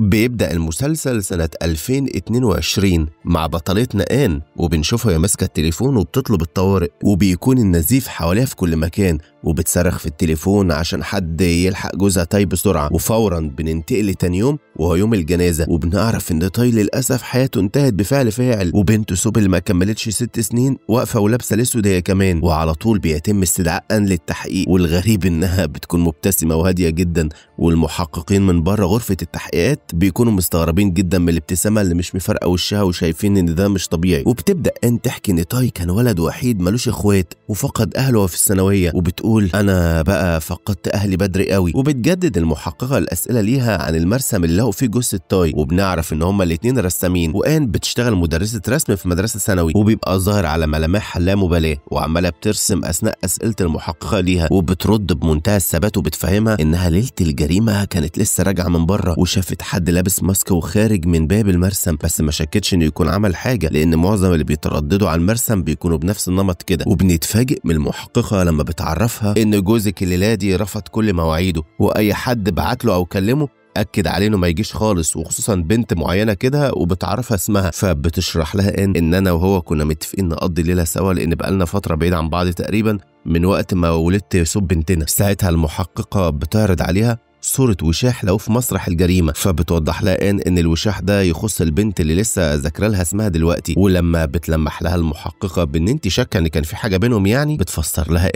بيبدأ المسلسل سنة 2022 مع بطلتنا آن، وبنشوفها وهي ماسكة التليفون وبتطلب الطوارئ، وبيكون النزيف حواليها في كل مكان، وبتصرخ في التليفون عشان حد يلحق جوزها تاي بسرعة. وفورا بننتقل لتاني يوم وهو يوم الجنازة، وبنعرف إن تاي للأسف حياته انتهت بفعل فاعل، وبنته سوبل ما كملتش 6 سنين واقفة ولابسة الأسود هي كمان. وعلى طول بيتم استدعاء آن للتحقيق، والغريب إنها بتكون مبتسمة وهادية جدا، والمحققين من بره غرفة التحقيقات بيكونوا مستغربين جدا من الابتسامة اللي مش مفارقه وشها، وشايفين ان ده مش طبيعي. وبتبدا ان تحكي ان تاي كان ولد وحيد ملوش اخوات وفقد اهله في الثانوية، وبتقول انا بقى فقدت اهلي بدري قوي. وبتجدد المحققه الاسئلة ليها عن المرسم اللي لقوا فيه جثة تاي، وبنعرف ان هما الاثنين رسامين، وان بتشتغل مدرسه رسم في مدرسه ثانوي، وبيبقى ظاهر على ملامحها لا مبالاة وعماله بترسم اثناء اسئلة المحققه ليها، وبترد بمنتهى الثبات وبتفهمها انها ليلة الجريمة كانت لسه راجعه من بره وشافت حد لابس ماسك وخارج من باب المرسم، بس ما شكتش انه يكون عمل حاجة لان معظم اللي بيترددوا على المرسم بيكونوا بنفس النمط كده. وبنتفاجئ من المحققه لما بتعرفها ان جوزك الليلة دي رفض كل مواعيده، واي حد بعت له او كلمة اكد عليه انه ما يجيش خالص، وخصوصا بنت معينة كده وبتعرفها اسمها. فبتشرح لها ان انا وهو كنا متفقين نقضي ليلة سوا لان بقالنا فترة بعيد عن بعض تقريبا من وقت ما ولدت سوب بنتنا. ساعتها المحققه بتعرض عليها صورة وشاح لو في مسرح الجريمة، فبتوضح لها إن الوشاح ده يخص البنت اللي لسه ذاكره لها اسمها دلوقتي. ولما بتلمح لها المحققة بإن أنت شاكة إن كان في حاجة بينهم يعني، بتفسر لها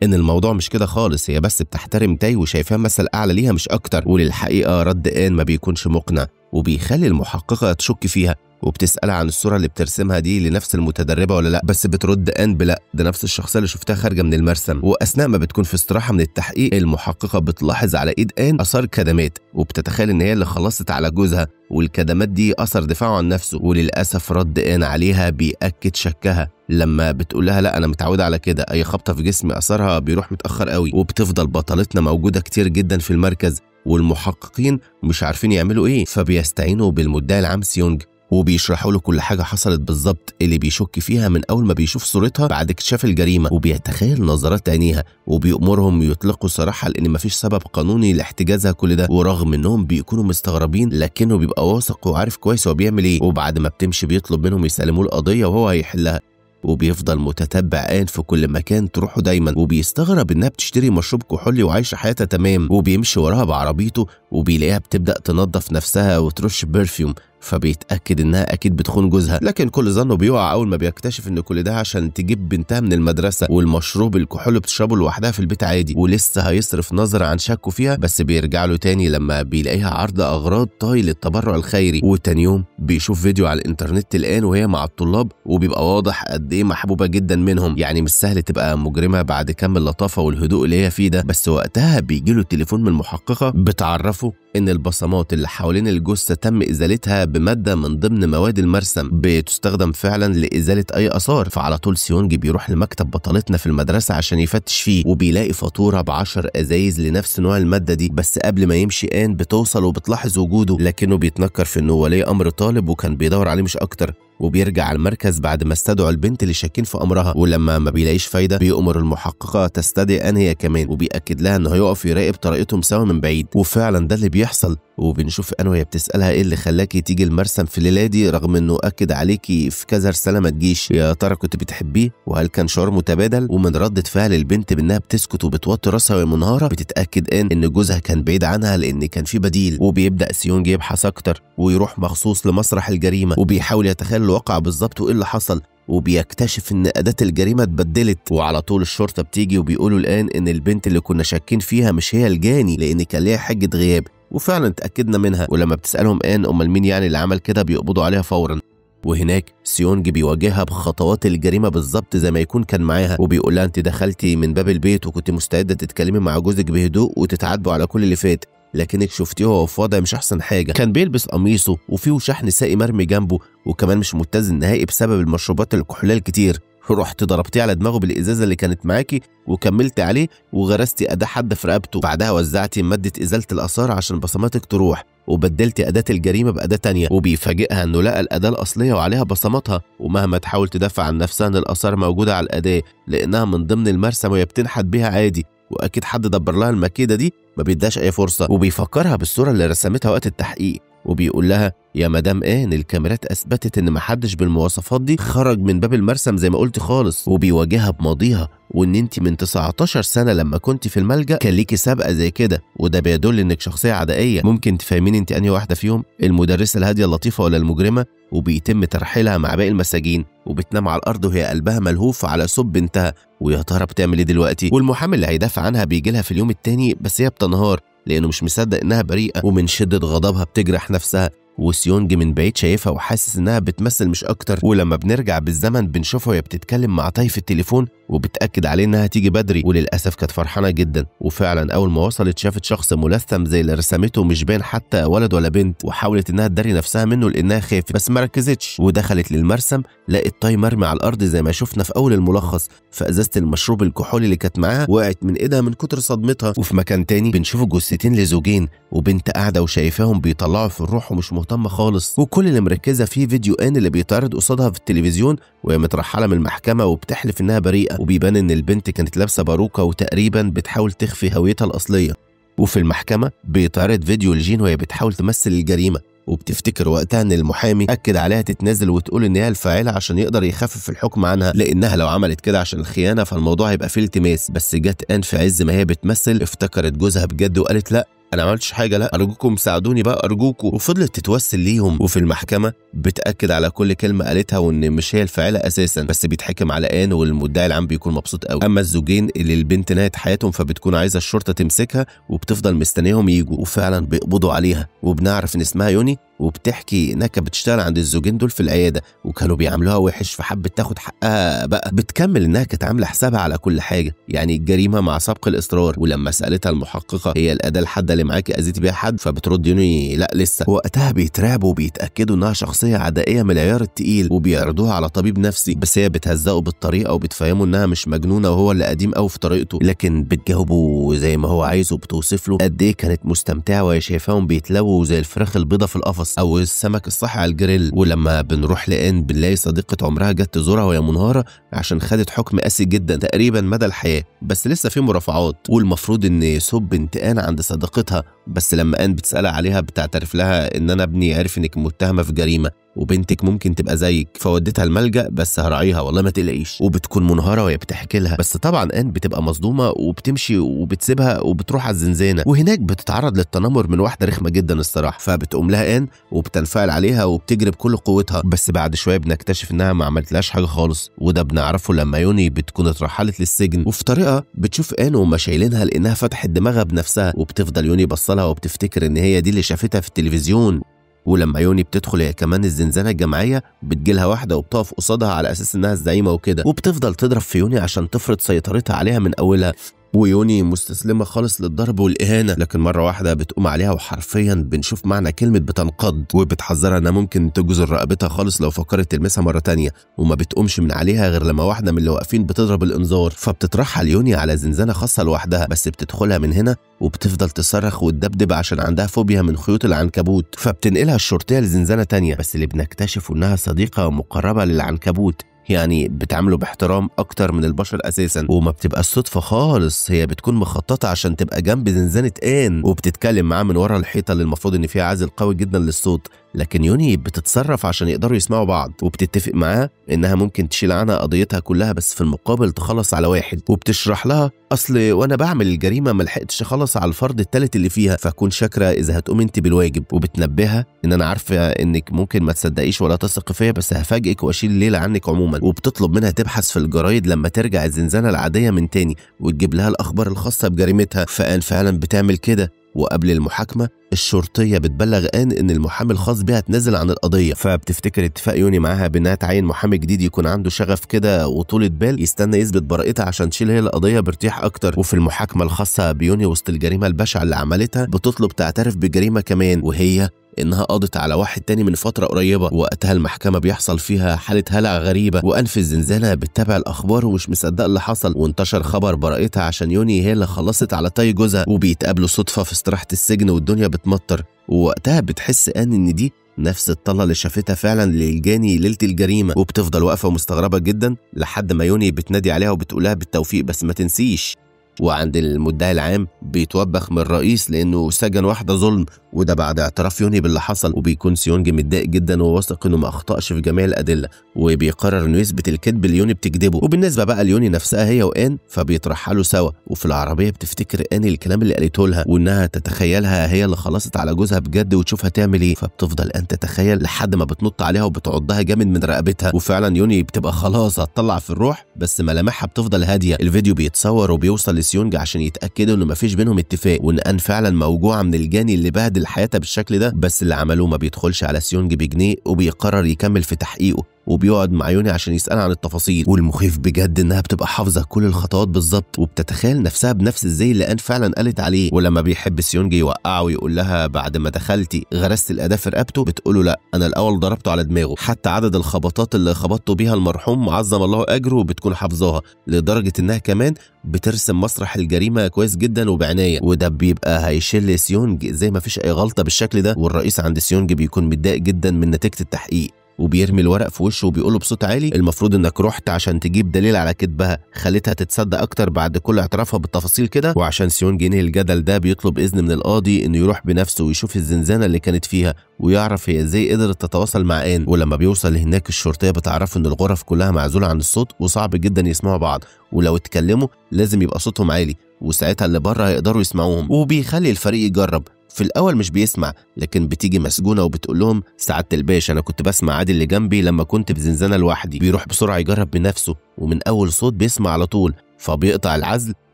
إن الموضوع مش كده خالص، هي بس بتحترم تاي وشايفاه مثل أعلى ليها مش أكتر. وللحقيقة رد آن ما بيكونش مقنع، وبيخلي المحققة تشك فيها، وبتسألها عن الصورة اللي بترسمها دي لنفس المتدربة ولا لا، بس بترد آن بلا، ده نفس الشخصية اللي شفتها خارجة من المرسم. وأثناء ما بتكون في استراحة من التحقيق، المحققة بتلاحظ على إيد آن آثار كدمات، وبتتخيل إن هي اللي خلصت على جوزها والكدمات دي أثر دفاعه عن نفسه. وللأسف رد آن عليها بيأكد شكها لما بتقول لها لا أنا متعودة على كده، أي خبطة في جسمي أثرها بيروح متأخر قوي. وبتفضل بطلتنا موجودة كتير جدا في المركز، والمحققين مش عارفين يعملوا إيه، فبيستعينوا بالمدعي العام سيونج وبيشرحوا له كل حاجة حصلت بالظبط اللي بيشك فيها من أول ما بيشوف صورتها بعد اكتشاف الجريمة، وبيتخيل نظرات عينيها، وبيأمرهم يطلقوا سراحها لأن مفيش سبب قانوني لاحتجازها كل ده. ورغم إنهم بيكونوا مستغربين لكنه بيبقى واثق وعارف كويس هو بيعمل إيه. وبعد ما بتمشي بيطلب منهم يسلموه القضية وهو هيحلها، وبيفضل متتبع آن في كل مكان تروحه دايما، وبيستغرب انها بتشتري مشروب كحولي وعايشة حياتها تمام، وبيمشي وراها بعربيته وبيلاقيها بتبدا تنظف نفسها وترش perfume، فبيتاكد انها اكيد بتخون جوزها. لكن كل ظنه بيقع اول ما بيكتشف ان كل ده عشان تجيب بنتها من المدرسة، والمشروب الكحول بتشربه لوحدها في البيت عادي، ولسه هيصرف نظر عن شكه فيها، بس بيرجع له تاني لما بيلاقيها عرض اغراض تاي للتبرع الخيري. وتاني يوم بيشوف فيديو على الانترنت الان وهي مع الطلاب، وبيبقى واضح قد ايه محبوبه جدا منهم، يعني مش سهل تبقى مجرمه بعد كم اللطافه والهدوء اللي هي فيه ده. بس وقتها بيجي له التليفون من المحققه بتعرفه ان البصمات اللي حوالين الجثة تم ازالتها بمادة من ضمن مواد المرسم بتستخدم فعلا لازالة اي اثار. فعلى طول سيونج بيروح لمكتب بطلتنا في المدرسة عشان يفتش فيه، وبيلاقي فاتورة ب10 ازايز لنفس نوع المادة دي. بس قبل ما يمشي آن بتوصل وبتلاحظ وجوده، لكنه بيتنكر في انه ولي امر طالب وكان بيدور عليه مش اكتر. وبيرجع على المركز بعد ما استدعوا البنت اللي شاكين في امرها، ولما ما بيلاقيش فايده بيأمر المحققه تستدعي آن هي كمان، وبيأكد لها انه هيقف يراقب طريقتهم سوا من بعيد. وفعلا ده اللي بيحصل، وبنشوف آن وهي بتسألها ايه اللي خلاكي تيجي المرسم في الليلة دي رغم انه اكد عليكي في كذا رسالة ما تجيش، يا ترى كنت بتحبيه وهل كان شعور متبادل؟ ومن ردة فعل البنت بانها بتسكت وبتوطي راسها وهي منهاره، بتتاكد آن ان جوزها كان بعيد عنها لان كان في بديل. وبيبدا سيونج يبحث اكتر ويروح مخصوص لمسرح الجريمة، وبيحاول يتخيل الواقع بالظبط وايه اللي حصل، وبيكتشف ان اداه الجريمة اتبدلت. وعلى طول الشرطة بتيجي وبيقولوا الان ان البنت اللي كنا شاكين فيها مش هي الجاني لان كان ليها حجه غياب، وفعلا اتاكدنا منها. ولما بتسالهم آن امال مين يعني اللي عمل كده بيقبضوا عليها فورا. وهناك سيونج بيواجهها بخطوات الجريمة بالظبط زي ما يكون كان معاها، وبيقول لها انت دخلتي من باب البيت وكنت مستعدة تتكلمي مع جوزك بهدوء وتتعاتبوا على كل اللي فات، لكنك شفتيه وهو في وضع مش احسن حاجة، كان بيلبس قميصه وفيه وشاح نسائي مرمي جنبه، وكمان مش متزن نهائي بسبب المشروبات الكحوليه الكتير، رحت ضربتيه على دماغه بالازازه اللي كانت معاكي وكملت عليه وغرستي اداه حادة في رقبته، بعدها وزعتي مادة ازالة الاثار عشان بصماتك تروح، وبدلتي اداه الجريمة باداة تانية. وبيفاجئها انه لقى الاداة الاصلية وعليها بصماتها، ومهما تحاول تدافع عن نفسها ان الاثار موجودة على الاداة لانها من ضمن المرسم وهي بتنحت بيها عادي، واكيد حد دبر لها المكيده دي، ما بيداش اي فرصة. وبيفكرها بالصورة اللي رسمتها وقت التحقيق، وبيقول لها يا مدام آن الكاميرات اثبتت ان محدش بالمواصفات دي خرج من باب المرسم زي ما قلت خالص، وبيواجهها بماضيها وان انت من 19 سنة لما كنت في الملجأ كان ليكي سابقه زي كده، وده بيدل انك شخصية عدائية. ممكن تفهميني انت انهي واحدة فيهم، المدرسة الهادية اللطيفة ولا المجرمة؟ وبيتم ترحيلها مع باقي المساجين، وبتنام على الارض وهي قلبها ملهوف على صب بنتها، ويا ترى بتعمل ايه دلوقتي؟ والمحامي اللي هيدافع عنها بيجي لها في اليوم الثاني، بس هي بتنهار لانه مش مصدق انها بريئة، ومن شده غضبها بتجرح نفسها. وسيونج من بعيد شايفها وحاسس انها بتمثل مش اكتر. ولما بنرجع بالزمن بنشوفها وهي بتتكلم مع تاي في التليفون وبتاكد عليه انها تيجي بدري، وللاسف كانت فرحانة جدا. وفعلا اول ما وصلت شافت شخص ملثم زي اللي رسمته مش باين حتى ولد ولا بنت، وحاولت انها تداري نفسها منه لانها خافت بس ما ركزتش، ودخلت للمرسم لقت تاي مرمي على الارض زي ما شفنا في اول الملخص، فازازه المشروب الكحولي اللي كانت معاها وقعت من ايدها من كتر صدمتها. وفي مكان تاني بنشوف جثتين لزوجين وبنت قاعدة وشايفاهم بيطلعوا في الروح ومش مهتمة خالص، وكل اللي مركزه فيه فيديو ان اللي بيتعرض قصادها في التلفزيون وهي مترحله من المحكمة وبتحلف انها بريئة، وبيبان ان البنت كانت لابسه باروكه وتقريبا بتحاول تخفي هويتها الاصلية. وفي المحكمة بيتعرض فيديو لجين وهي بتحاول تمثل الجريمة، وبتفتكر وقتها ان المحامي اكد عليها تتنازل وتقول ان هي الفاعلة عشان يقدر يخفف الحكم عنها، لانها لو عملت كده عشان الخيانة فالموضوع هيبقى فيه التماس. بس جت ان في عز ما هي بتمثل افتكرت جوزها بجد وقالت لا انا ما عملتش حاجة، لا ارجوكم ساعدوني بقى ارجوكم، وفضلت تتوسل ليهم. وفي المحكمة بتاكد على كل كلمة قالتها وان مش هي الفاعلة اساسا، بس بيتحكم على ان والمدعي العام بيكون مبسوط قوي. اما الزوجين اللي البنت نهت حياتهم فبتكون عايزه الشرطة تمسكها وبتفضل مستنيهم يجوا، وفعلا بيقبضوا عليها، وبنعرف ان اسمها يوني، وبتحكي انها كانت بتشتغل عند الزوجين دول في العيادة وكانوا بيعاملوها وحش فحبت تاخد حقها بقى. بتكمل انها كانت عامله حسابها على كل حاجة، يعني الجريمة مع سبق الاصرار. ولما سالتها المحققه هي الاداة الحادة اللي معاكي اذيتي بيها حد، فبترد يوني لا لسه. وقتها بيترعبوا وبيتاكدوا انها شخصية عدائية من العيار التقيل، وبيعرضوها على طبيب نفسي، بس هي بتهزقه بالطريقة وبتفهمه انها مش مجنونة وهو اللي قديم قوي في طريقته، لكن بتجاوبه زي ما هو عايز وبتوصف له قد ايه كانت مستمتعه وهي شايفاهم بيتلووا زي الفراخ البيضة في القفص او السمك الصحي على الجريل. ولما بنروح لان بنلاقي صديقه عمرها جت تزورها وهي منهاره عشان خدت حكم قاسي جدا تقريبا مدى الحياة، بس لسه في مرافعات، والمفروض ان سب بنت ان عند صديقتها، بس لما ان بتسالها عليها بتعترف لها ان انا ابني عرف انك متهمه في جريمة وبنتك ممكن تبقى زيك، فوديتها الملجأ بس هراعيها والله ما تقلقيش. وبتكون منهاره وهي بتحكي لها، بس طبعا ان بتبقى مصدومة وبتمشي وبتسيبها وبتروح على الزنزانة، وهناك بتتعرض للتنمر من واحدة رخمة جدا الصراحة، فبتقوم لها ان وبتنفعل عليها وبتجري بكل قوتها، بس بعد شوية بنكتشف انها ما عملتلهاش حاجة خالص، وده بنعرفه لما يوني بتكون اترحلت للسجن. وفي طريقه بتشوف ان وما شايلينها لانها فتحت دماغها بنفسها، وبتفضل يوني بصلها وبتفتكر ان هي دي اللي شافتها في التلفزيون. ولما يوني بتدخل هي كمان الزنزانة الجماعية بتجيلها واحدة وبتقف قصادها على اساس انها الزعيمه وكده، وبتفضل تضرب في يوني عشان تفرض سيطرتها عليها من اولها، ويوني مستسلمه خالص للضرب والاهانة، لكن مرة واحدة بتقوم عليها وحرفيا بنشوف معنى كلمة بتنقض، وبتحذرها انها ممكن تجزر رقبتها خالص لو فكرت تلمسها مرة تانية، وما بتقومش من عليها غير لما واحدة من اللي واقفين بتضرب الانذار، فبتترحل يوني على زنزانة خاصة لوحدها، بس بتدخلها من هنا وبتفضل تصرخ وتدبدب عشان عندها فوبيا من خيوط العنكبوت، فبتنقلها الشرطية لزنزانه تانية، بس اللي بنكتشفه انها صديقه مقربة للعنكبوت، يعني بتعامله باحترام اكتر من البشر اساسا، وما بتبقى الصدفة خالص، هي بتكون مخططه عشان تبقى جنب زنزانة ان، وبتتكلم معاه من ورا الحيطة اللي المفروض ان فيها عازل قوي جدا للصوت، لكن يوني بتتصرف عشان يقدروا يسمعوا بعض، وبتتفق معاه انها ممكن تشيل عنها قضيتها كلها بس في المقابل تخلص على واحد، وبتشرح لها اصل وانا بعمل الجريمة ما لحقتش اخلص على الفرد الثالث اللي فيها، فكون شاكرة اذا هتقوم انت بالواجب، وبتنبهها ان انا عارفه انك ممكن ما تصدقيش ولا تثقي فيا بس هفاجئك واشيل الليلة عنك عموما، وبتطلب منها تبحث في الجرايد لما ترجع الزنزانة العادية من تاني وتجيب لها الاخبار الخاصة بجريمتها، فان فعلا بتعمل كده. وقبل المحاكمة الشرطية بتبلغ ان المحامي الخاص بيها تنزل عن القضية، فبتفتكر اتفاق يوني معاها بانها تعين محامي جديد يكون عنده شغف كده وطولة بال يستنى يثبت براءتها عشان تشيل هي القضية بارتياح اكتر. وفي المحاكمة الخاصة بيوني وسط الجريمة البشعة اللي عملتها بتطلب تعترف بجريمة كمان، وهي انها قضت على واحد تاني من فترة قريبه. وقتها المحكمة بيحصل فيها حاله هلع غريبة، وان في الزنزانة بتتابع الاخبار ومش مصدق اللي حصل، وانتشر خبر براءتها عشان يوني هي اللي خلصت على تاي جوزها. وبيتقابلوا صدفة في استراحة السجن والدنيا بتمطر، ووقتها بتحس ان دي نفس الطلة اللي شافتها فعلا للجاني ليلة الجريمة، وبتفضل واقفة ومستغربه جدا لحد ما يوني بتنادي عليها وبتقولها بالتوفيق بس ما تنسيش. وعند المدعي العام بيتوبخ من الرئيس لانه سجن واحدة ظلم، وده بعد اعتراف يوني باللي حصل. وبيكون سيونج متضايق جدا وواثق انه ما اخطاش في جميع الادلة، وبيقرر انه يثبت الكذب اللي يوني بتكذبه. وبالنسبة بقى ليوني نفسها هي وان فبيترحلوا سوا، وفي العربية بتفتكر ان الكلام اللي قالته لها وانها تتخيلها هي اللي خلصت على جوزها بجد وتشوفها تعمل ايه، فبتفضل ان تتخيل لحد ما بتنط عليها وبتعضها جامد من رقبتها، وفعلا يوني بتبقى خلاص هتطلع في الروح، بس ملامحها بتفضل هادية. الفيديو بيتصور وبيوصل لسيونج عشان يتاكدوا انه مفيش بينهم اتفاق، وان ان فعلا موجوعه من الجاني اللي بهدل حياتها بالشكل ده. بس اللي عملوه ما بيدخلش على سيونج بجنيه، وبيقرر يكمل في تحقيقه، وبيقعد مع يوني عشان يسألها عن التفاصيل. والمخيف بجد انها بتبقى حافظه كل الخطوات بالظبط، وبتتخيل نفسها بنفس الزي اللي ان فعلا قالت عليه. ولما بيحب سيونج يوقعه ويقول لها بعد ما دخلتي غرست الاداة في رقبته، بتقوله لا انا الاول ضربته على دماغه، حتى عدد الخبطات اللي خبطته بيها المرحوم عظم الله اجره بتكون حافظاها، لدرجة انها كمان بترسم مسرح الجريمة كويس جدا وبعنايه. وده بيبقى هيشل سيونج زي ما فيش اي غلطه بالشكل ده. والرئيس عند سيونج بيكون متضايق جدا من نتيجة التحقيق، وبيرمي الورق في وشه وبيقوله بصوت عالي المفروض انك رحت عشان تجيب دليل على كذبها، خليتها تتصدق اكتر بعد كل اعترافها بالتفاصيل كده. وعشان سيونج ينهي الجدل ده بيطلب اذن من القاضي انه يروح بنفسه ويشوف الزنزانة اللي كانت فيها ويعرف هي ازاي قدرت تتواصل مع ان. ولما بيوصل هناك الشرطية بتعرفه ان الغرف كلها معزولة عن الصوت وصعب جدا يسمعوا بعض، ولو اتكلموا لازم يبقى صوتهم عالي وساعتها اللي بره هيقدروا يسمعوهم. وبيخلي الفريق يجرب، في الاول مش بيسمع، لكن بتيجي مسجونه وبتقول لهم سعادة الباشا انا كنت بسمع عادي اللي جنبي لما كنت في زنزانة لوحدي. بيروح بسرعة يجرب بنفسه، ومن اول صوت بيسمع على طول، فبيقطع العزل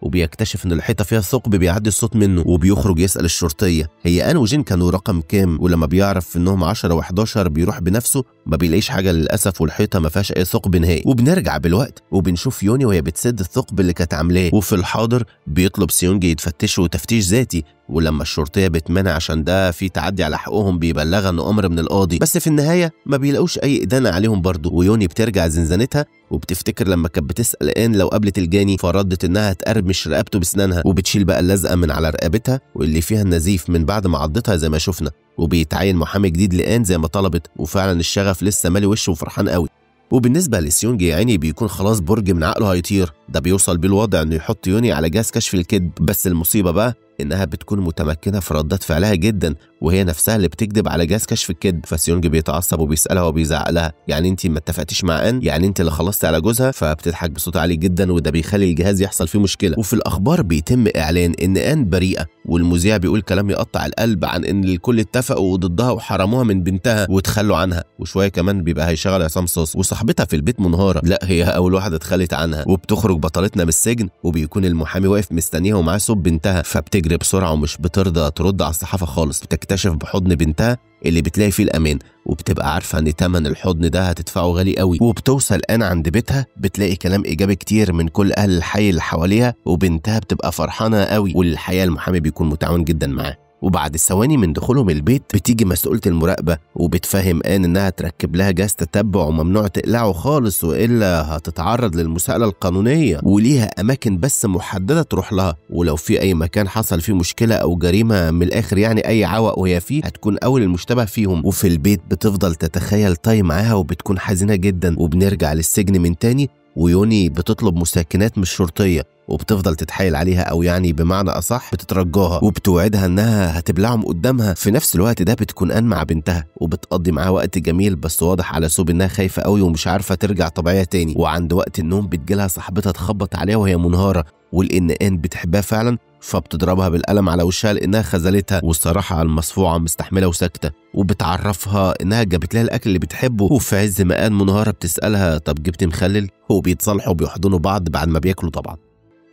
وبيكتشف ان الحيطة فيها ثقب بيعدي الصوت منه. وبيخرج يسال الشرطية هي ان وجين كانوا رقم كام، ولما بيعرف انهم 10 و11 بيروح بنفسه ما بيلاقيش حاجة للاسف، والحيطه ما فيهاش اي ثقب نهائي. وبنرجع بالوقت وبنشوف يوني وهي بتسد الثقب اللي كانت عاملاه. وفي الحاضر بيطلب سيونج يتفتشوا تفتيش ذاتي، ولما الشرطية بتمنع عشان ده في تعدي على حقهم بيبلغها انه امر من القاضي، بس في النهاية ما بيلاقوش اي ادانة عليهم برضه. ويوني بترجع زنزانتها وبتفتكر لما كانت بتسال ان لو قابلت الجاني، فردت انها تقرمش رقبته بسنانها، وبتشيل بقى اللزقه من على رقبتها واللي فيها النزيف من بعد ما عضتها زي ما شفنا. وبيتعين محامي جديد لان زي ما طلبت، وفعلا الشغف لسه مالي وشه وفرحان قوي. وبالنسبة لسيونج يا عيني بيكون خلاص برج من عقله هيطير، ده بيوصل بيه الوضع انه يحط يوني على جهاز كشف الكذب. بس المصيبة بقى انها بتكون متمكنة في ردات فعلها جدا، وهي نفسها اللي بتكذب على جهاز كشف الكذب. فسيونج بيتعصب وبيسالها وبيزعق لها يعني انت ما اتفقتيش مع ان، يعني انت اللي خلصتي على جوزها؟ فبتضحك بصوت عالي جدا، وده بيخلي الجهاز يحصل فيه مشكلة. وفي الاخبار بيتم اعلان ان ان بريئة، والمذيع بيقول كلام يقطع القلب عن ان الكل اتفقوا ضدها وحرموها من بنتها وتخلوا عنها، وشوية كمان بيبقى هيشغل عصام صاص. وصاحبتها في البيت منهاره، لا هي اول واحدة اتخلت عنها. وبتخرج بطلتنا من السجن وبيكون المحامي واقف مستنيها ومعاه صوت بنتها، فبتجري بسرعة ومش بترضى ترد على الصحافة خالص. بتكتشف بحضن بنتها اللي بتلاقي فيه الامان، وبتبقى عارفه ان ثمن الحضن ده هتدفعه غالي قوي. وبتوصل ان عند بيتها بتلاقي كلام ايجابي كتير من كل اهل الحي اللي حواليها، وبنتها بتبقى فرحانة قوي، والحقيقة المحامي بيكون متعاون جدا معاه. وبعد ثواني من دخولهم البيت بتيجي مسؤولة المراقبة وبتفهم آن إنها تركب لها جهاز تتبع وممنوع تقلعه خالص وإلا هتتعرض للمساءلة القانونية، وليها أماكن بس محددة تروح لها، ولو في أي مكان حصل فيه مشكلة أو جريمة من الآخر يعني أي عوق وهي فيه هتكون أول المشتبه فيهم. وفي البيت بتفضل تتخيل تاي معاها وبتكون حزينة جدا. وبنرجع للسجن من تاني، ويوني بتطلب مساكنات من الشرطية وبتفضل تتحايل عليها، او يعني بمعنى اصح بتترجاها وبتوعدها انها هتبلعهم قدامها. في نفس الوقت ده بتكون ان مع بنتها وبتقضي معاها وقت جميل، بس واضح على سوب انها خايفة قوي ومش عارفه ترجع طبيعية تاني. وعند وقت النوم بتجيلها صاحبتها تخبط عليها وهي منهاره، ولان ان بتحبها فعلا فبتضربها بالقلم على وشها لانها خذلتها، والصراحة على المصفوعه مستحمله وساكته، وبتعرفها انها جابت لها الاكل اللي بتحبه. وفي عز ما ان منهاره بتسالها طب جبت مخلل؟ وبيتصالحوا وبيحضنوا بعض بعد ما بياكلوا طبعا.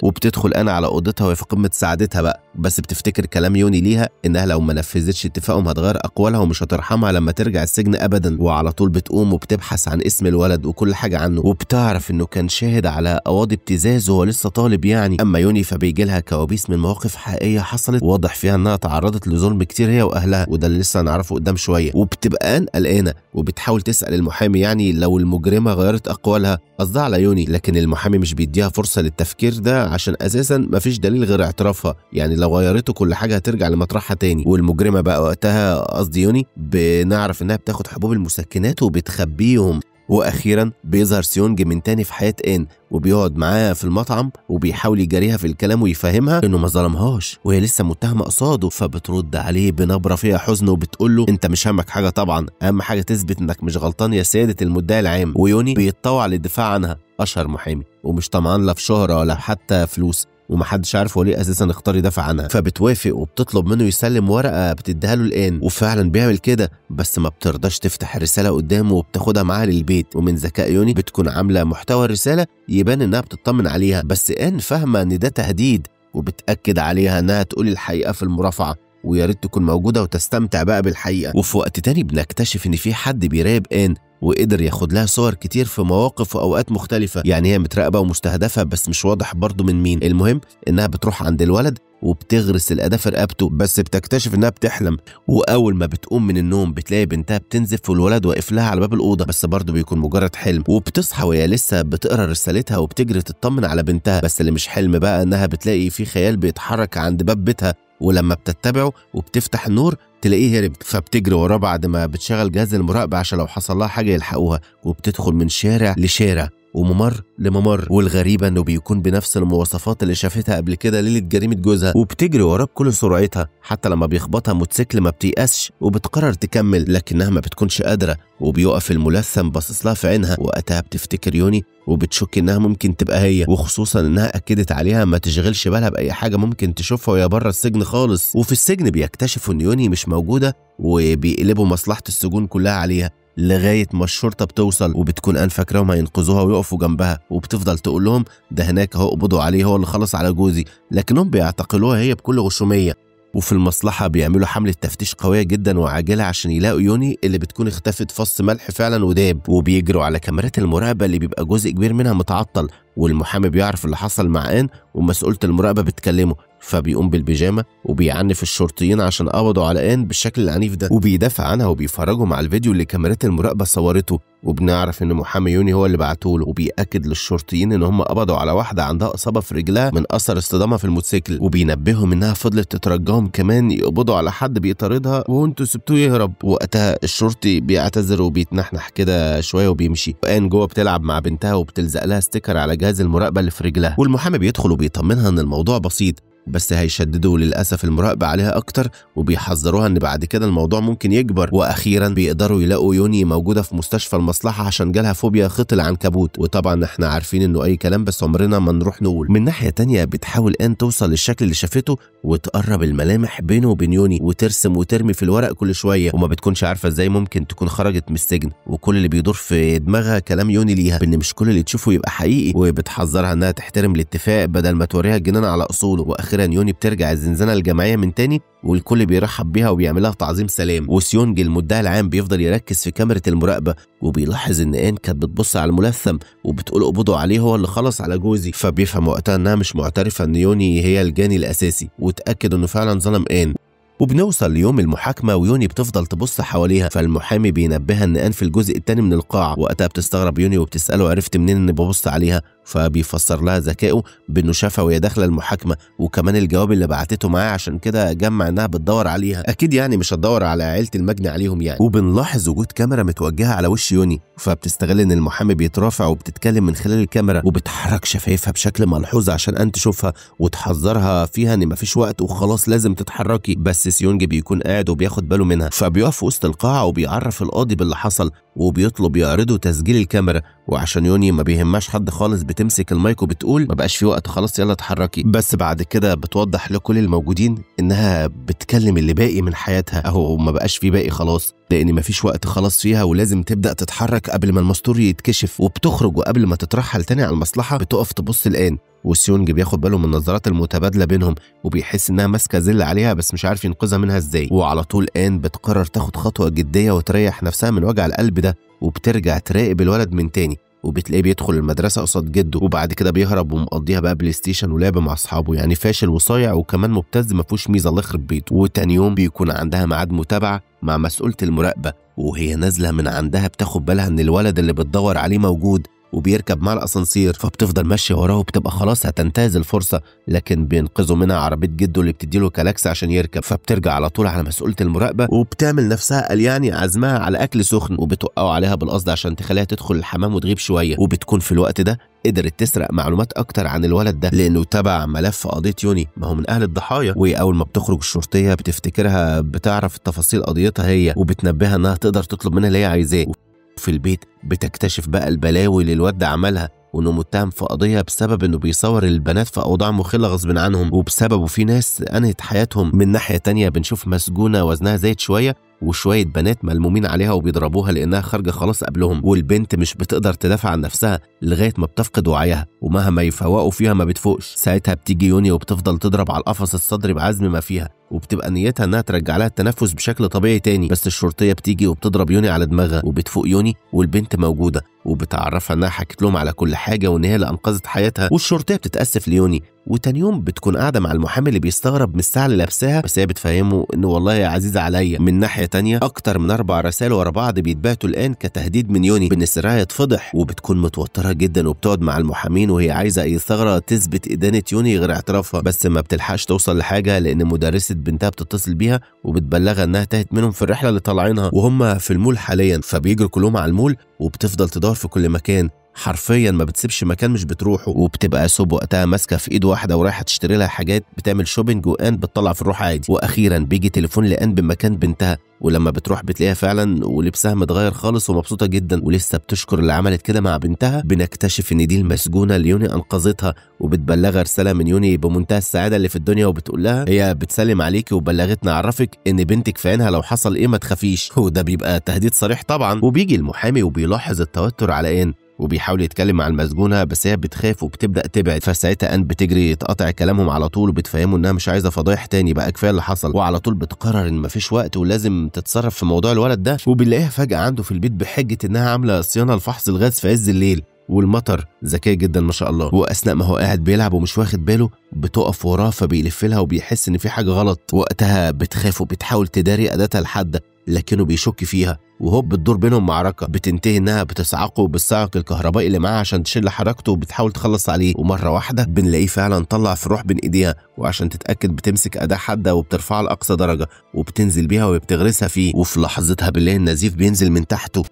وبتدخل انا على اوضتها وهي في قمة سعادتها بقى، بس بتفتكر كلام يوني ليها انها لو ما نفذتش اتفاقهم هتغير اقوالها ومش هترحمها لما ترجع السجن ابدا. وعلى طول بتقوم وبتبحث عن اسم الولد وكل حاجة عنه، وبتعرف انه كان شاهد على قواضي ابتزاز وهو لسه طالب يعني. اما يوني فبيجي لها كوابيس من مواقف حقيقية حصلت واضح فيها انها تعرضت لظلم كتير هي واهلها، وده اللي لسه هنعرفه قدام شوية. وبتبقى ان قلقانة وبتحاول تسال المحامي يعني لو المجرمة غيرت اقوالها، قصدها على يوني، لكن المحامي مش بيديها فرصة للتفكير ده عشان اساسا مفيش دليل غير اعترافها، يعني لو غيرته كل حاجة هترجع لمطرحها تاني. والمجرمه بقى وقتها قصدي يوني بنعرف انها بتاخد حبوب المسكنات وبتخبيهم، واخيرا بيظهر سيونج من تاني في حياة ان، وبيقعد معاها في المطعم وبيحاول يجاريها في الكلام ويفهمها انه ما ظلمهاش وهي لسه متهمه قصاده. فبترد عليه بنبره فيها حزن وبتقول له انت مش همك حاجة طبعا، اهم حاجة تثبت انك مش غلطان يا سيادة المدعي العام. ويوني بيتطوع للدفاع عنها، اشهر محامي ومش طمعان لا في شهره ولا حتى فلوس، ومحدش عارف هو ليه اساسا اختار يدافع عنها. فبتوافق وبتطلب منه يسلم ورقة بتديها له الان، وفعلا بيعمل كده، بس ما بترضاش تفتح الرسالة قدامه وبتاخدها معاها للبيت. ومن ذكاء يوني بتكون عامله محتوى الرسالة يبان انها بتطمن عليها، بس ان فاهمه ان ده تهديد، وبتاكد عليها انها تقول الحقيقة في المرافعه ويا ريت تكون موجودة وتستمتع بقى بالحقيقة. وفي وقت تاني بنكتشف ان في حد بيراقب ان، وقدر ياخد لها صور كتير في مواقف واوقات مختلفة، يعني هي متراقبه ومستهدفه بس مش واضح برضه من مين. المهم انها بتروح عند الولد وبتغرس الاداة في رقبته، بس بتكتشف انها بتحلم، واول ما بتقوم من النوم بتلاقي بنتها بتنزف والولد واقف لها على باب الاوضة، بس برضه بيكون مجرد حلم. وبتصحى وهي لسه بتقرا رسالتها وبتجري تطمن على بنتها، بس اللي مش حلم بقى انها بتلاقي في خيال بيتحرك عند باب بيتها، ولما بتتبعه وبتفتح النور تلاقيه هرب، فبتجري وراه بعد ما بتشغل جهاز المراقبة عشان لو حصل لها حاجة يلحقوها، وبتدخل من شارع لشارع وممر لممر، والغريبة انه بيكون بنفس المواصفات اللي شافتها قبل كده ليلة جريمة جوزها، وبتجري وراه بكل سرعتها، حتى لما بيخبطها موتوسيكل ما بتيأسش وبتقرر تكمل، لكنها ما بتكونش قادرة، وبيقف الملثم باصص لها في عينها. وقتها بتفتكر يوني وبتشك انها ممكن تبقى هي، وخصوصا انها اكدت عليها ما تشغلش بالها باي حاجة ممكن تشوفها وهي بره السجن خالص. وفي السجن بيكتشفوا ان يوني مش موجودة وبيقلبوا مصلحة السجون كلها عليها لغاية ما الشرطة بتوصل، وبتكون ان فاكراهم هينقذوها ويقفوا جنبها، وبتفضل تقول لهم ده هناك اهو اقبضوا عليه هو اللي خلص على جوزي، لكنهم بيعتقلوها هي بكل غشوميه. وفي المصلحة بيعملوا حمله تفتيش قوية جدا وعاجله عشان يلاقوا يوني اللي بتكون اختفت فص ملح فعلا وداب، وبيجروا على كاميرات المراقبة اللي بيبقى جزء كبير منها متعطل، والمحامي بيعرف اللي حصل مع ان، ومسؤولة المراقبة بتكلمه، فبيقوم بالبيجامه وبيعنف الشرطيين عشان قبضوا على ان بالشكل العنيف ده، وبيدافع عنها وبيفرجهم على الفيديو اللي كاميرات المراقبة صورته، وبنعرف ان محامي يوني هو اللي بعته له، وبيأكد للشرطيين ان هم قبضوا على واحدة عندها اصابه في رجلها من اثر اصطدامها في الموتوسيكل، وبينبههم انها فضلت تترجاهم كمان يقبضوا على حد بيطاردها وانتوا سبتوه يهرب. وقتها الشرطي بيعتذر وبيتنحنح كده شوية وبيمشي، وان جوه بتلعب مع بنتها وبتلزق لها sticker على جهاز المراقبة اللي في رجلها، والمحامي بيدخل وبيطمنها ان الموضوع بسيط، بس هيشددوا للأسف المراقبة عليها أكتر وبيحذروها إن بعد كده الموضوع ممكن يكبر. وأخيرا بيقدروا يلاقوا يوني موجودة في مستشفى المصلحة عشان جالها فوبيا خط العنكبوت، وطبعا احنا عارفين إنه أي كلام بس عمرنا ما نروح نقول. من ناحية تانية بتحاول آن توصل للشكل اللي شافته وتقرب الملامح بينه وبين يوني وترسم وترمي في الورق كل شوية، وما بتكونش عارفة إزاي ممكن تكون خرجت من السجن، وكل اللي بيدور في دماغها كلام يوني ليها بإن مش كل اللي تشوفه يبقى حقيقي، وبتحذرها إنها تحترم الاتفاق بدل ما توريها الجنان على أصوله. وأخيرا يوني بترجع الزنزانة الجماعية من تاني والكل بيرحب بيها وبيعملها تعظيم سلام، وسيونج المدعي العام بيفضل يركز في كاميرا المراقبة وبيلاحظ ان ان كانت بتبص على الملثم وبتقول اقبضوا عليه هو اللي خلص على جوزي، فبيفهم وقتها انها مش معترفة ان يوني هي الجاني الاساسي، وتأكد انه فعلا ظلم ان. وبنوصل ليوم المحاكمة ويوني بتفضل تبص حواليها، فالمحامي بينبهها ان ان في الجزء الثاني من القاعة. وقتها بتستغرب يوني وبتساله عرفت منين اني ببص عليها، فبيفسر لها ذكائه بانه شافها وهي داخله المحاكمة، وكمان الجواب اللي بعتته معاه عشان كده جمع انها بتدور عليها، اكيد يعني مش هتدور على عيله المجني عليهم يعني. وبنلاحظ وجود كاميرا متوجهه على وش يوني، فبتستغل ان المحامي بيترافع وبتتكلم من خلال الكاميرا، وبتحرك شفايفها بشكل ملحوظ عشان ان تشوفها وتحذرها فيها ان مفيش وقت وخلاص لازم تتحركي. بس سيونج بيكون قاعد وبياخد باله منها، فبيقف وسط القاعة وبيعرف القاضي باللي حصل وبيطلب يعرضوا تسجيل الكاميرا، وعشان يوني ما بيهماش حد خالص بتمسك المايك وبتقول ما بقاش في وقت خلاص يلا اتحركي. بس بعد كده بتوضح لكل الموجودين انها بتكلم اللي باقي من حياتها، اهو ما بقاش في باقي خلاص لان ما فيش وقت خلاص فيها ولازم تبدا تتحرك قبل ما المستور يتكشف. وبتخرج وقبل ما تترحل تاني على المصلحة بتقف تبص الان، وسيونج بياخد باله من النظرات المتبادلة بينهم وبيحس انها ماسكه زل عليها بس مش عارف ينقذها منها ازاي. وعلى طول ان بتقرر تاخد خطوة جدية وتريح نفسها من وجع القلب ده، وبترجع تراقب الولد من تاني، وبتلاقيه بيدخل المدرسة قصاد جده، وبعد كده بيهرب ومقضيها بقى بلاي ستيشن ولعب مع اصحابه، يعني فاشل وصايع وكمان مبتز ما فيهوش ميزة الله يخرب بيته. وتاني يوم بيكون عندها ميعاد متابعه مع مسؤولة المراقبة، وهي نازله من عندها بتاخد بالها ان الولد اللي بتدور عليه موجود، وبيركب مع الاسانسير، فبتفضل ماشية وراه وبتبقى خلاص هتنتهز الفرصة، لكن بينقذوا منها عربية جده اللي بتديله كلاكس عشان يركب. فبترجع على طول على مسؤولة المراقبة وبتعمل نفسها قال يعني عزمها على اكل سخن، وبتوقعوا عليها بالقصد عشان تخليها تدخل الحمام وتغيب شوية. وبتكون في الوقت ده قدرت تسرق معلومات اكتر عن الولد ده لانه تبع ملف قضية يوني، ما هو من اهل الضحايا. واول ما بتخرج الشرطية بتفتكرها بتعرف تفاصيل قضيتها هي، وبتنبهها انها تقدر تطلب منها اللي هي عايزاه. في البيت بتكتشف بقى البلاوي اللي الواد ده عملها، وانه متهم في قضية بسبب انه بيصور البنات في اوضاع مخله غصب عنهم، وبسببه في ناس انهت حياتهم. من ناحية تانية بنشوف مسجونه وزنها زايد شوية وشوية بنات ملمومين عليها وبيضربوها لانها خارجه خلاص قبلهم، والبنت مش بتقدر تدافع عن نفسها لغاية ما بتفقد وعيها، ومهما يفوقوا فيها ما بتفوقش. ساعتها بتيجي يوني وبتفضل تضرب على القفص الصدري بعزم ما فيها، وبتبقى نيتها انها ترجع لها التنفس بشكل طبيعي تاني، بس الشرطية بتيجي وبتضرب يوني على دماغها، وبتفوق يوني والبنت موجودة، وبتعرفها انها حكت لهم على كل حاجة وان هي اللي انقذت حياتها. والشرطيه بتتاسف ليوني. وتاني يوم بتكون قاعدة مع المحامي اللي بيستغرب من الساعة اللي لابساها، بس هي بتفهمه انه والله يا عزيزه عليا. من ناحية تانية اكتر من 4 رسائل ورا بعض بيتبعتوا الان كتهديد من يوني بان سرها يتفضح، وبتكون متوترة جدا وبتقعد مع المحامين وهي عايزه اي ثغره تثبت ادانة يوني غير اعترافها، بس ما بتلحقش توصل لحاجة لان مدرسه بنتها بتتصل بيها وبتبلغها انها تاهت منهم في الرحلة اللي طالعينها وهم في المول حاليا. فبيجروا كلهم على المول وبتفضل تدور في كل مكان، حرفيا ما بتسيبش مكان مش بتروحه. وبتبقى سوب وقتها ماسكه في ايد واحدة ورايحه تشتري لها حاجات، بتعمل shopping، وان بتطلع في الروح عادي. واخيرا بيجي تليفون لان بمكان بنتها، ولما بتروح بتلاقيها فعلا ولبسها متغير خالص ومبسوطة جدا ولسه بتشكر اللي عملت كده مع بنتها. بنكتشف ان دي المسجونه اللي يوني انقذتها، وبتبلغها رسالة من يوني بمنتهى السعادة اللي في الدنيا، وبتقول لها هي بتسلم عليكي وبلغتنا عرفك ان بنتك في عينها لو حصل ايه ما تخافيش، وده بيبقى تهديد صريح طبعا. وبيجي المحامي وبيلاحظ التوتر على ان، وبيحاول يتكلم مع المسجونه بس هي بتخاف وبتبدا تبعد. فساعتها ان بتجري تقطع كلامهم على طول وبتفهمه انها مش عايزه فضايح تاني بقى كفاية اللي حصل، وعلى طول بتقرر ان مفيش وقت ولازم تتصرف في موضوع الولد ده. وبنلاقيها فجاة عنده في البيت بحجة انها عامله صيانة لفحص الغاز في عز الليل والمطر، ذكية جدا ما شاء الله. واثناء ما هو قاعد بيلعب ومش واخد باله بتقف وراه، فبيلف لها وبيحس ان في حاجة غلط. وقتها بتخاف وبتحاول تداري اداتها الحادة لكنه بيشك فيها، وهوب بتدور بينهم معركة بتنتهي انها بتصعقه بالصاعق الكهربائي اللي معاها عشان تشل حركته وبتحاول تخلص عليه. ومرة واحدة بنلاقيه فعلا طلع في روح بين ايديها، وعشان تتاكد بتمسك اداه حادة وبترفعها لاقصى درجه وبتنزل بيها وبتغرسها فيه، وفي لحظتها بنلاقي النزيف بينزل من تحته.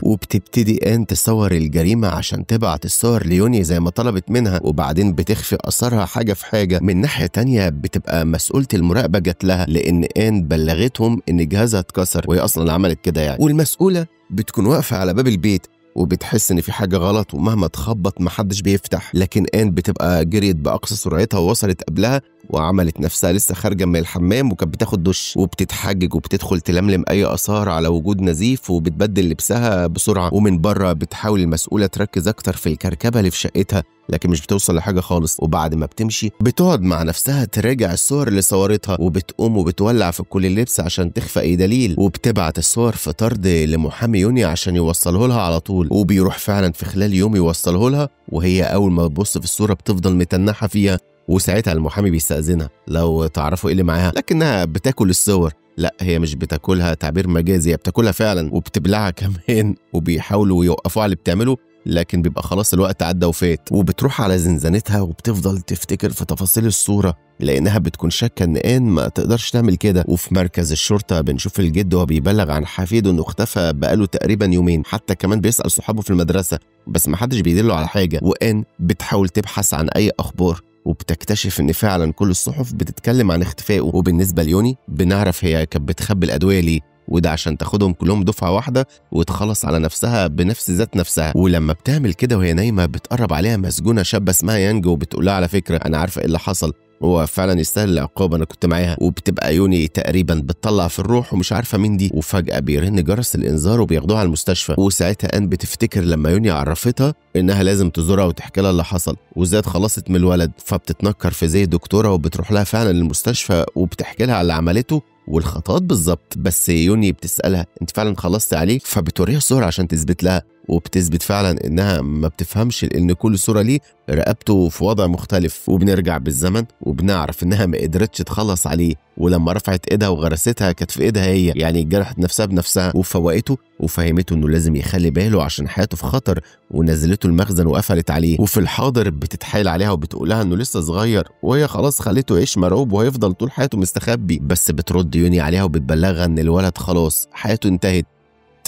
وبتبتدي ان تصور الجريمة عشان تبعت الصور ليوني زي ما طلبت منها، وبعدين بتخفي اثرها حاجة في حاجة. من ناحية تانية بتبقى مسؤولة المراقبة جت لها لان ان بلغتهم ان جهازها اتكسر، وهي اصلا عملت كده يعني. والمسؤوله بتكون واقفة على باب البيت وبتحس ان في حاجة غلط، ومهما تخبط محدش بيفتح، لكن ان بتبقى جريت باقصى سرعتها ووصلت قبلها وعملت نفسها لسه خارجه من الحمام وكانت بتاخد دش، وبتتحجج وبتدخل تلملم اي اثار على وجود نزيف وبتبدل لبسها بسرعة. ومن بره بتحاول المسؤولة تركز اكتر في الكركبه اللي في شقتها لكن مش بتوصل لحاجة خالص. وبعد ما بتمشي بتقعد مع نفسها تراجع الصور اللي صورتها، وبتقوم وبتولع في كل اللبس عشان تخفى اي دليل، وبتبعت الصور في طرد لمحامي يوني عشان يوصله لها على طول. وبيروح فعلا في خلال يوم يوصله لها، وهي اول ما تبص في الصورة بتفضل متنحه فيها. وساعتها المحامي بيستأذنها لو تعرفوا ايه اللي معاها، لكنها بتاكل الصور. لا هي مش بتاكلها تعبير مجازي، هي بتاكلها فعلا وبتبلعها كمان، وبيحاولوا يوقفوها على اللي بتعمله لكن بيبقى خلاص الوقت عدى وفات. وبتروح على زنزانتها وبتفضل تفتكر في تفاصيل الصورة لأنها بتكون شاكة إن آن ما تقدرش تعمل كده. وفي مركز الشرطة بنشوف الجد وهو بيبلغ عن حفيده إنه اختفى بقاله تقريبا يومين، حتى كمان بيسأل صحابه في المدرسة بس ما حدش بيدله على حاجة. وآن بتحاول تبحث عن أي أخبار وبتكتشف ان فعلا كل الصحف بتتكلم عن اختفائه. وبالنسبة ليوني بنعرف هي كانت بتخبي الادوية ليه، وده عشان تاخدهم كلهم دفعه واحدة وتخلص على نفسها بنفس ذات نفسها. ولما بتعمل كده وهي نايمة بتقرب عليها مسجونه شابه اسمها يانج وبتقول لها على فكرة انا عارفه ايه اللي حصل، هو فعلا يستاهل العقاب، انا كنت معاها. وبتبقى يوني تقريبا بتطلع في الروح ومش عارفه مين دي. وفجاة بيرن جرس الانذار وبياخدوها على المستشفى. وساعتها ان بتفتكر لما يوني عرفتها انها لازم تزورها وتحكي لها اللي حصل وازاي اتخلصت من الولد، فبتتنكر في زي دكتورة وبتروح لها فعلا للمستشفى وبتحكي لها على اللي عملته والخطوات بالظبط. بس يوني بتسالها انت فعلا خلصتي عليه؟ فبتوريها صور عشان تثبت لها، وبتثبت فعلا انها ما بتفهمش لان كل صوره ليه رقبته في وضع مختلف. وبنرجع بالزمن وبنعرف انها ما قدرتش تخلص عليه، ولما رفعت ايدها وغرستها كانت في ايدها هي، يعني جرحت نفسها بنفسها. وفوقته وفهمته انه لازم يخلي باله عشان حياته في خطر، ونزلته المخزن وقفلت عليه. وفي الحاضر بتتحايل عليها وبتقولها انه لسه صغير وهي خلاص خليته يعيش مرعوب وهيفضل طول حياته مستخبي، بس بترد يوني عليها وبتبلغها ان الولد خلاص حياته انتهت.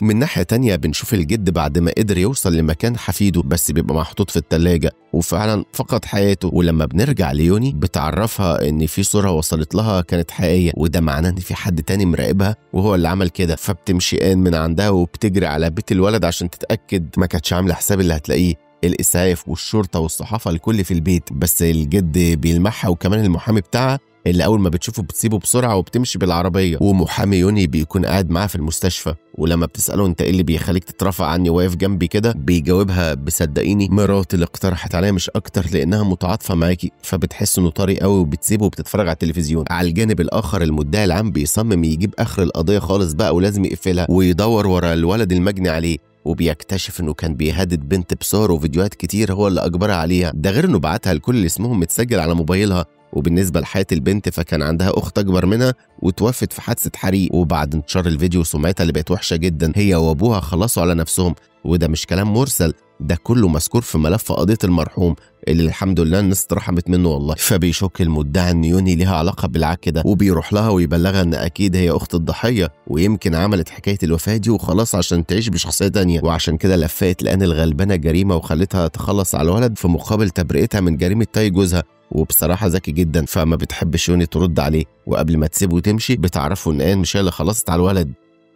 من ناحية تانية بنشوف الجد بعد ما قدر يوصل لمكان حفيده، بس بيبقى محطوط في التلاجة وفعلا فقد حياته. ولما بنرجع ليوني بتعرفها ان في صورة وصلت لها كانت حقيقية، وده معناه ان في حد تاني مراقبها وهو اللي عمل كده. فبتمشي آن من عندها وبتجري على بيت الولد عشان تتأكد، ما كانتش عاملة حساب اللي هتلاقيه، الإسعاف والشرطة والصحافة الكل في البيت. بس الجد بيلمحها، وكمان المحامي بتاعها اللي أول ما بتشوفه بتسيبه بسرعة وبتمشي بالعربية. ومحامي يوني بيكون قاعد معاه في المستشفى، ولما بتسأله أنت إيه اللي بيخليك تترفع عني واقف جنبي كده، بيجاوبها بصدقيني مراتي اللي اقترحت عليا مش أكتر لأنها متعاطفة معاكي. فبتحس إنه طري قوي وبتسيبه وبتتفرج على التلفزيون. على الجانب الآخر المدعي العام بيصمم يجيب آخر القضية خالص بقى، ولازم يقفلها ويدور ورا الولد المجني عليه، وبيكتشف انه كان بيهدد بنت بصور وفيديوهات كتير هو اللي اجبرها عليها، ده غير انه بعتها لكل اللي اسمهم متسجل على موبايلها. وبالنسبة لحياه البنت فكان عندها اخت اكبر منها وتوفت في حادثه حريق، وبعد انتشار الفيديو سمعتها اللي بقت وحشة جدا هي وابوها خلصوا على نفسهم. وده مش كلام مرسل، ده كله مذكور في ملف قضية المرحوم اللي الحمد لله الناس اترحمت منه والله. فبيشك المدعي ان يوني ليها علاقة بالعك ده، وبيروح لها ويبلغها ان اكيد هي اخت الضحية ويمكن عملت حكاية الوفاة دي وخلاص عشان تعيش بشخصية تانية، وعشان كده لفقت لان الغلبانه جريمة وخلتها تخلص على الولد في مقابل تبرئتها من جريمة تاي جوزها. وبصراحة ذكي جدا، فما بتحبش يوني ترد عليه، وقبل ما تسيبه وتمشي بتعرفه ان آن مش هي اللي خلصت على الولد.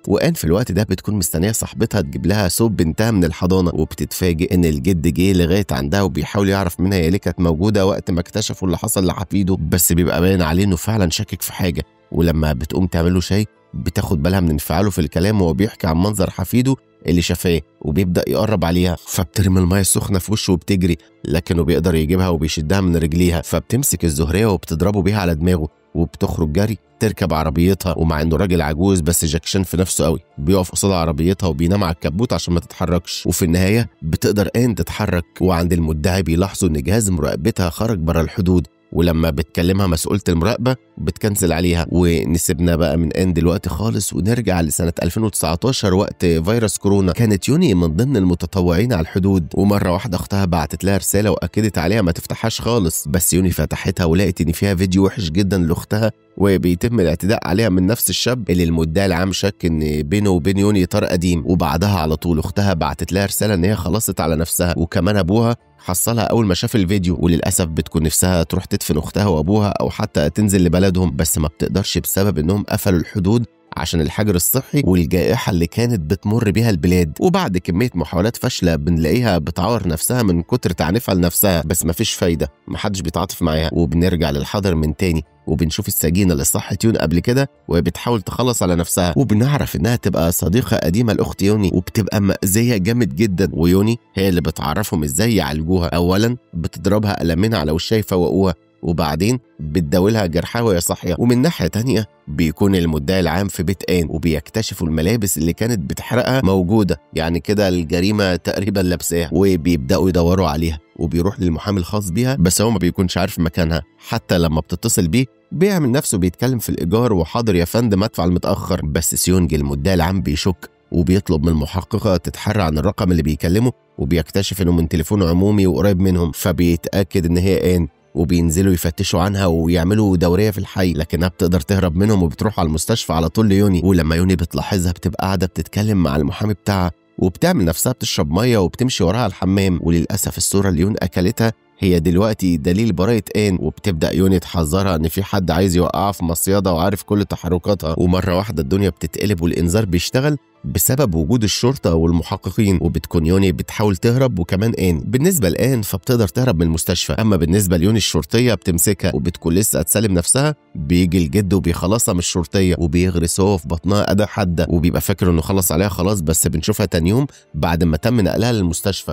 وآن في الوقت ده بتكون مستنيه صاحبتها تجيب لها ثوب بنتها من الحضانة، وبتتفاجئ ان الجد جه لغاية عندها وبيحاول يعرف منها هي ليه كانت موجودة وقت ما اكتشفوا اللي حصل لحفيده، بس بيبقى باين عليه انه فعلا شاكك في حاجة. ولما بتقوم تعمله شاي بتاخد بالها من انفعاله في الكلام وهو بيحكي عن منظر حفيده اللي شافاه، وبيبدا يقرب عليها، فبترمي المية السخنة في وشه وبتجري، لكنه بيقدر يجيبها وبيشدها من رجليها، فبتمسك الزهريه وبتضربه بيها على دماغه وبتخرج جري تركب عربيتها. ومع انه راجل عجوز بس جاكشان في نفسه قوي، بيقف قصاد عربيتها وبينام على الكبوت عشان ما تتحركش. وفي النهاية بتقدر آن تتحرك، وعند المدعي بيلاحظوا ان جهاز مراقبتها خرج بره الحدود، ولما بتكلمها مسؤولة المراقبة بتكنسل عليها. ونسيبنا بقى من آن دلوقتي خالص ونرجع لسنة 2019 وقت فيروس كورونا. كانت يوني من ضمن المتطوعين على الحدود، ومرة واحدة أختها بعتت لها رسالة وأكدت عليها ما تفتحهاش خالص، بس يوني فتحتها ولقت إن فيها فيديو وحش جدا لأختها وبيتم الاعتداء عليها من نفس الشاب اللي المدعي العام شك ان بينه وبين يوني طار قديم. وبعدها على طول اختها بعتت لها رسالة ان هي خلصت على نفسها، وكمان ابوها حصلها اول ما شاف الفيديو. وللاسف بتكون نفسها تروح تدفن اختها وابوها او حتى تنزل لبلدهم، بس ما بتقدرش بسبب انهم قفلوا الحدود عشان الحجر الصحي والجائحة اللي كانت بتمر بيها البلاد. وبعد كمية محاولات فاشلة بنلاقيها بتعور نفسها من كتر تعنيفها لنفسها، بس مفيش فايدة، محدش بيتعاطف معاها. وبنرجع للحاضر من تاني وبنشوف السجينة اللي صحت يون قبل كده وهي بتحاول تخلص على نفسها، وبنعرف انها تبقى صديقة قديمة لأخت يوني وبتبقى مأذية جامد جدا. ويوني هي اللي بتعرفهم ازاي يعالجوها، اولا بتضربها قلمين على وشها يفوقوها، وبعدين بتداولها جرحها وهي صاحية. ومن ناحية تانية بيكون المدعي العام في بيت آن وبيكتشفوا الملابس اللي كانت بتحرقها موجودة، يعني كده الجريمة تقريبا لابساها، وبيبداوا يدوروا عليها وبيروح للمحامي الخاص بيها، بس هو ما بيكونش عارف مكانها. حتى لما بتتصل بيه بيعمل نفسه بيتكلم في الايجار وحاضر يا فندم ادفع المتاخر، بس سيونج المدعي العام بيشك وبيطلب من المحققه تتحرى عن الرقم اللي بيكلمه، وبيكتشف انه من تليفون عمومي وقريب منهم، فبيتاكد ان هي آن، وبينزلوا يفتشوا عنها ويعملوا دورية في الحي، لكنها بتقدر تهرب منهم وبتروح على المستشفى على طول ليوني. ولما يوني بتلاحظها بتبقى قاعدة بتتكلم مع المحامي بتاعها وبتعمل نفسها بتشرب مية وبتمشي وراها الحمام، وللاسف الصورة اللي يون اكلتها هي دلوقتي دليل براءة آن، وبتبدا يوني تحذرها ان في حد عايز يوقعها في مصيده وعارف كل تحركاتها. ومرة واحدة الدنيا بتتقلب والانذار بيشتغل بسبب وجود الشرطة والمحققين، وبتكون يوني بتحاول تهرب وكمان آن. بالنسبة لآن فبتقدر تهرب من المستشفى، اما بالنسبة ليوني الشرطية بتمسكها وبتكون لسه هتسلم نفسها، بيجي الجد وبيخلصها من الشرطية وبيغرس هو في بطنها أداة حادة، وبيبقى فاكر انه خلص عليها خلاص، بس بنشوفها تاني يوم بعد ما تم نقلها للمستشفى.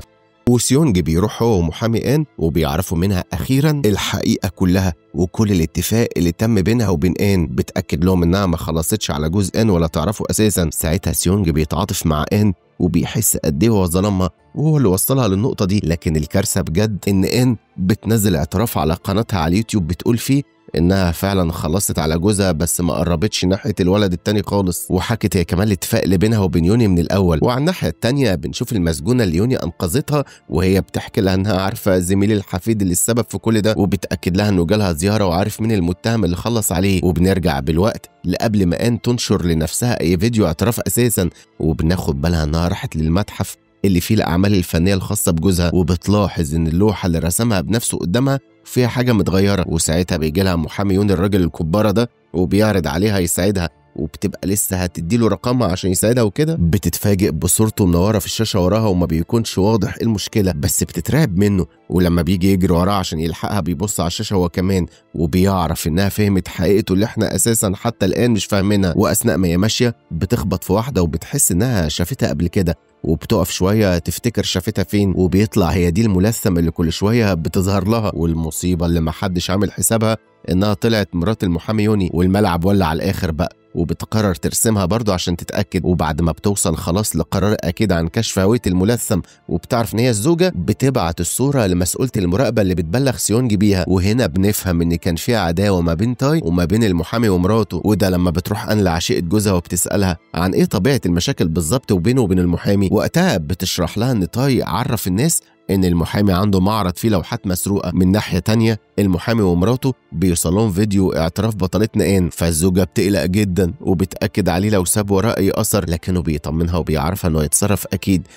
وسيونج بيروح هو ومحامي آن وبيعرفوا منها أخيرا الحقيقة كلها وكل الاتفاق اللي تم بينها وبين آن، بتأكد لهم إنها ما خلصتش على جوز آن ولا تعرفه أساسا. ساعتها سيونج بيتعاطف مع آن وبيحس قد ايه هو ظلمها وهو اللي وصلها للنقطة دي. لكن الكارثة بجد ان ان بتنزل اعتراف على قناتها على اليوتيوب بتقول فيه انها فعلا خلصت على جوزها بس ما قربتش ناحية الولد التاني خالص، وحكت هي كمان الاتفاق اللي بينها وبين يوني من الاول. وعلى الناحية التانية بنشوف المسجونه اللي يوني انقذتها وهي بتحكي لها انها عارفه زميل الحفيد اللي السبب في كل ده، وبتاكد لها انه جالها زيارة وعارف مين المتهم اللي خلص عليه. وبنرجع بالوقت لقبل ما ان تنشر لنفسها اي فيديو اعتراف اساسا، وبناخد بالها انها راحت للمتحف اللي فيه الاعمال الفنية الخاصة بجوزها، وبتلاحظ ان اللوحة اللي رسمها بنفسه قدامها فيها حاجة متغيرة. وساعتها بيجي لها محامي يوني الراجل الكباره ده وبيعرض عليها يساعدها، وبتبقى لسه هتديله رقمها عشان يساعدها وكده، بتتفاجئ بصورته منورة في الشاشة وراها وما بيكونش واضح ايه المشكلة، بس بتترعب منه. ولما بيجي يجري وراها عشان يلحقها بيبص على الشاشة هو كمان، وبيعرف انها فهمت حقيقته اللي احنا اساسا حتى الان مش فاهمينها. واثناء ما هي ماشية بتخبط في واحدة وبتحس انها شافتها قبل كده، وبتقف شوية تفتكر شافتها فين، وبيطلع هي دي الملثم اللي كل شوية بتظهر لها. والمصيبة اللي محدش عامل حسابها انها طلعت مرات المحامي يوني، والملعب ولع على الاخر بقى، وبتقرر ترسمها برضه عشان تتأكد. وبعد ما بتوصل خلاص لقرار أكيد عن كشف هوية الملثم وبتعرف إن هي الزوجة، بتبعت الصورة لمسؤولة المراقبة اللي بتبلغ سيونج بيها. وهنا بنفهم إن كان في عداوة ما بين تاي وما بين المحامي ومراته، وده لما بتروح أن لعشيقة جوزها وبتسألها عن إيه طبيعة المشاكل بالظبط وبينه وبين المحامي. وقتها بتشرح لها إن تاي عرف الناس إن المحامي عنده معرض فيه لوحات مسروقة. من ناحية تانية المحامي ومراته بيوصلهم فيديو اعتراف بطلتنا آن، فالزوجة بتقلق جدا وبتأكد عليه لو ساب وراه أي أثر، لكنه بيطمنها وبيعرفها إنه هيتصرف أكيد.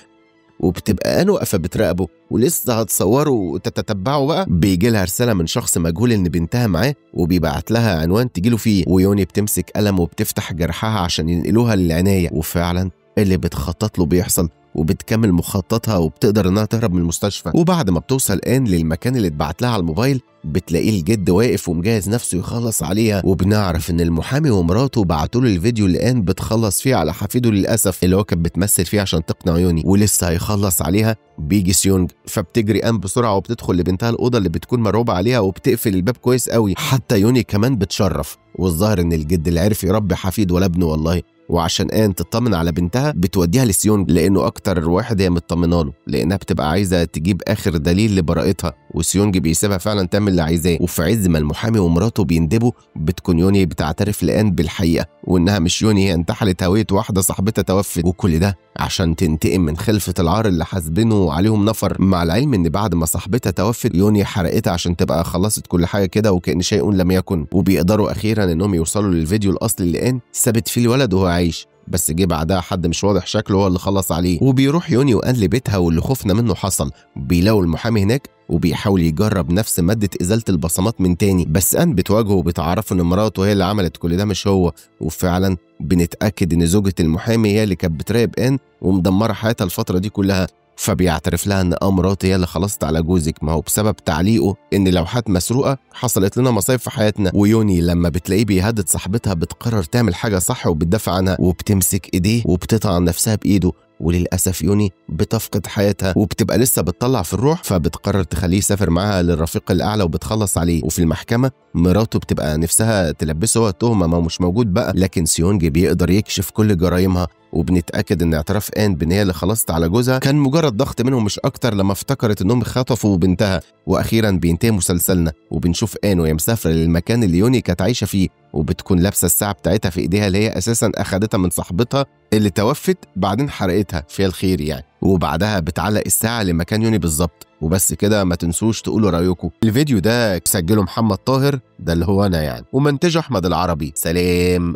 وبتبقى آن واقفة بتراقبه ولسه هتصوره وتتتبعه بقى، بيجي لها رسالة من شخص مجهول إن بنتها معاه وبيبعت لها عنوان تجيله فيه. ويوني بتمسك قلم وبتفتح جرحها عشان ينقلوها للعناية، وفعلا اللي بتخطط له بيحصل، وبتكمل مخططها وبتقدر انها تهرب من المستشفى. وبعد ما بتوصل آن للمكان اللي اتبعت لها على الموبايل بتلاقيه الجد واقف ومجهز نفسه يخلص عليها، وبنعرف ان المحامي ومراته بعتوا له الفيديو اللي آن بتخلص فيه على حفيده للاسف، اللي هو كانت بتمثل فيه عشان تقنع يوني، ولسه هيخلص عليها بيجي سيونج. فبتجري آن بسرعة وبتدخل لبنتها الاوضة اللي بتكون مرعوبه عليها وبتقفل الباب كويس قوي، حتى يوني كمان بتشرف. والظاهر ان الجد اللي عرف يربي حفيد ولا ابنه والله. وعشان آن تطمن على بنتها بتوديها لسيونج، لانه اكتر واحد هي مطمنه له، لانها بتبقى عايزه تجيب اخر دليل لبراءتها، وسيونج بيسيبها فعلا تعمل اللي عايزاه. وفي عز ما المحامي ومراته بيندبوا بتكون يوني بتعترف لآن بالحقيقة وانها مش يوني، هي انتحلت هوية واحدة صاحبتها توفت، وكل ده عشان تنتقم من خلفه العار اللي حاسبينه عليهم نفر. مع العلم ان بعد ما صاحبتها توفت يوني حرقتها عشان تبقى خلصت كل حاجة كده وكأن شيء لم يكن. وبيقدروا اخيرا انهم يوصلوا للفيديو الاصلي اللي آن سابت فيه الولد وهو عايش، بس جه بعدها حد مش واضح شكله هو اللي خلص عليه. وبيروح يوني وآن لبيتها واللي خوفنا منه حصل، بيلاقوا المحامي هناك وبيحاول يجرب نفس مادة إزالة البصمات من تاني، بس آن بتواجهه وبتعرفه إن مراته هي اللي عملت كل ده مش هو. وفعلا بنتأكد إن زوجة المحامي هي اللي كانت بتراقب آن ومدمرة حياتها الفترة دي كلها، فبيعترف لها ان مراتي هي اللي خلصت على جوزك، ما هو بسبب تعليقه ان لوحات مسروقه حصلت لنا مصايب في حياتنا. ويوني لما بتلاقيه بيهدد صاحبتها بتقرر تعمل حاجة صح وبتدافع عنها، وبتمسك ايديه وبتطعن نفسها بايده، وللاسف يوني بتفقد حياتها وبتبقى لسه بتطلع في الروح، فبتقرر تخليه يسافر معاها للرفيق الاعلى وبتخلص عليه. وفي المحكمة مراته بتبقى نفسها تلبسه هو التهمة، ما هو مش موجود بقى، لكن سيونج بيقدر يكشف كل جرايمها، وبنتاكد ان اعتراف آن بان هي اللي خلصت على جوزها كان مجرد ضغط منهم مش اكتر لما افتكرت انهم خطفوا بنتها. واخيرا بينتهي مسلسلنا وبنشوف آن وهي مسافرة للمكان اللي يوني كانت عايشه فيه، وبتكون لابسه الساعة بتاعتها في ايديها اللي هي اساسا اخدتها من صاحبتها اللي توفت بعدين حرقتها فيها الخير يعني، وبعدها بتعلق الساعة لمكان يوني بالظبط. وبس كده، ما تنسوش تقولوا رايكم. الفيديو ده سجله محمد طاهر، ده اللي هو انا يعني، ومنتجه احمد العربي. سلام.